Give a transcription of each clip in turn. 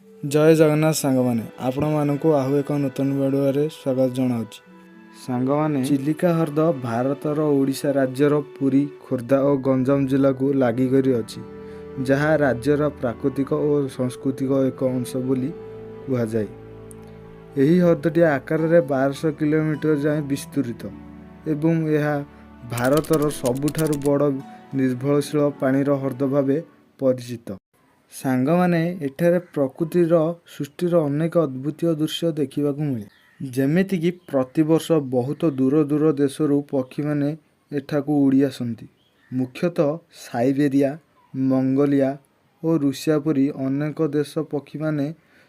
ଜୟ ଜଗନ୍ନାଥ ସାଙ୍ଗମାନେ, ଆପଣମାନଙ୍କୁ ଆଉ ଏକ ନୂତନ ଭିଡ଼ିଓରେ ସ୍ୱାଗତ ଜଣାଉଛି। ସାଙ୍ଗମାନେ, ଚିଲିକା ହ୍ରଦ ଭାରତର ଓଡ଼ିଶା ରାଜ୍ୟର ପୁରୀ, ଖୋର୍ଦ୍ଧା ଓ ଗଞ୍ଜାମ ଜିଲ୍ଲାକୁ ଲାଗିକରି ଅଛି, ଯାହା ରାଜ୍ୟର ପ୍ରାକୃତିକ ଓ ସାଂସ୍କୃତିକ ଏକ ଅଂଶ ବୋଲି କୁହାଯାଏ। ଏହି ହ୍ରଦଟି ଆକାରରେ 1200 କିଲୋମିଟର ଯାଏଁ ବିସ୍ତୃତ ଏବଂ ଏହା ଭାରତର ସବୁଠାରୁ ବଡ଼ ନିର୍ଭରଶୀଳ ପାଣିର ହ୍ରଦ ଭାବେ ପରିଚିତ। ସାଙ୍ଗମାନେ, ଏଠାରେ ପ୍ରକୃତିର ସୃଷ୍ଟିର ଅନେକ ଅଦ୍ଭୁତୀୟ ଦୃଶ୍ୟ ଦେଖିବାକୁ ମିଳେ, ଯେମିତିକି ପ୍ରତିବର୍ଷ ବହୁତ ଦୂର ଦୂର ଦେଶରୁ ପକ୍ଷୀମାନେ ଏଠାକୁ ଉଡ଼ି ଆସନ୍ତି। ମୁଖ୍ୟତଃ ସାଇବେରିଆ, ମଙ୍ଗୋଲିଆ ଓ ରୁଷିଆ ପରି ଅନେକ ଦେଶ ପକ୍ଷୀମାନେ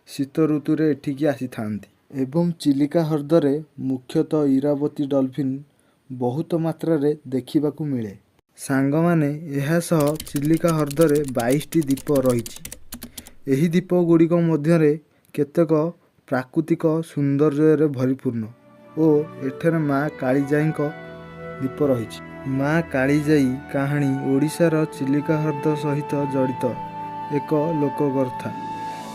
ଶୀତ ଋତୁରେ ଏଠିକି ଆସିଥାନ୍ତି ଏବଂ ଚିଲିକା ହ୍ରଦରେ ମୁଖ୍ୟତଃ ଇରାବତୀ ଡଲଫିନ୍ ବହୁତ ମାତ୍ରାରେ ଦେଖିବାକୁ ମିଳେ। ସାଙ୍ଗମାନେ, ଏହା ସହ ଚିଲିକା ହ୍ରଦରେ 22ଟି ଦ୍ୱୀପ ରହିଛି। ଏହି ଦ୍ୱୀପ ଗୁଡ଼ିକ ମଧ୍ୟରେ କେତେକ ପ୍ରାକୃତିକ ସୌନ୍ଦର୍ଯ୍ୟରେ ଭରିପୂର୍ଣ୍ଣ ଓ ଏଠାରେ ମା କାଳିଜାଇଙ୍କ ଦ୍ୱୀପ ରହିଛି। ମା କାଳିଜାଇ କାହାଣୀ ଓଡ଼ିଶାର ଚିଲିକା ହ୍ରଦ ସହିତ ଜଡ଼ିତ ଏକ ଲୋକକଥା।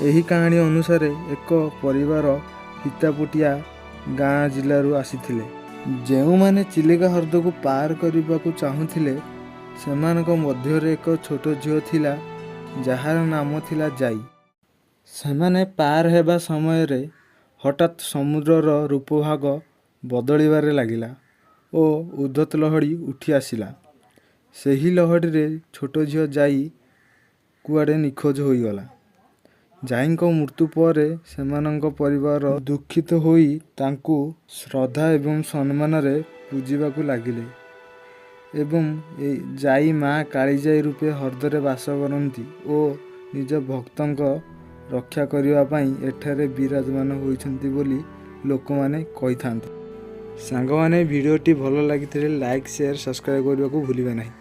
ଏହି କାହାଣୀ ଅନୁସାରେ, ଏକ ପରିବାର ସୀତାପୁଟିଆ ଗାଁ ଜିଲ୍ଲାରୁ ଆସିଥିଲେ, ଯେଉଁମାନେ ଚିଲିକା ହ୍ରଦକୁ ପାର କରିବାକୁ ଚାହୁଁଥିଲେ। ସେମାନଙ୍କ ମଧ୍ୟରେ ଏକ ଛୋଟ ଝିଅ ଥିଲା, ଯାହାର ନାମ ଥିଲା ଜାଇ। ସେମାନେ ପାର ହେବା ସମୟରେ ହଠାତ୍ ସମୁଦ୍ରର ରୂପଭାଗ ବଦଳିବାରେ ଲାଗିଲା ଓ ଉଦ୍ଧତ ଲହଡ଼ି ଉଠି ଆସିଲା। ସେହି ଲହଡ଼ିରେ ଛୋଟ ଝିଅ ଜାଇ କୁଆଡ଼େ ନିଖୋଜ ହୋଇଗଲା। ଜାଇଙ୍କ ମୃତ୍ୟୁ ପରେ ସେମାନଙ୍କ ପରିବାର ଦୁଃଖିତ ହୋଇ ତାଙ୍କୁ ଶ୍ରଦ୍ଧା ଏବଂ ସମ୍ମାନରେ ପୂଜିବାକୁ ଲାଗିଲେ ଏବଂ ଏ ଜାଇ ମା କାଳିଜାଇ ରୂପେ ହ୍ରଦରେ ବାସ କରନ୍ତି ଓ ନିଜ ଭକ୍ତଙ୍କ ରକ୍ଷା କରିବା ପାଇଁ ଏଠାରେ ବିରାଜମାନ ହୋଇଛନ୍ତି ବୋଲି ଲୋକମାନେ କହିଥାନ୍ତି। ସାଙ୍ଗମାନେ, ଭିଡ଼ିଓଟି ଭଲ ଲାଗିଥିଲେ ଲାଇକ୍, ସେୟାର, ସବସ୍କ୍ରାଇବ୍ କରିବାକୁ ଭୁଲିବେ ନାହିଁ।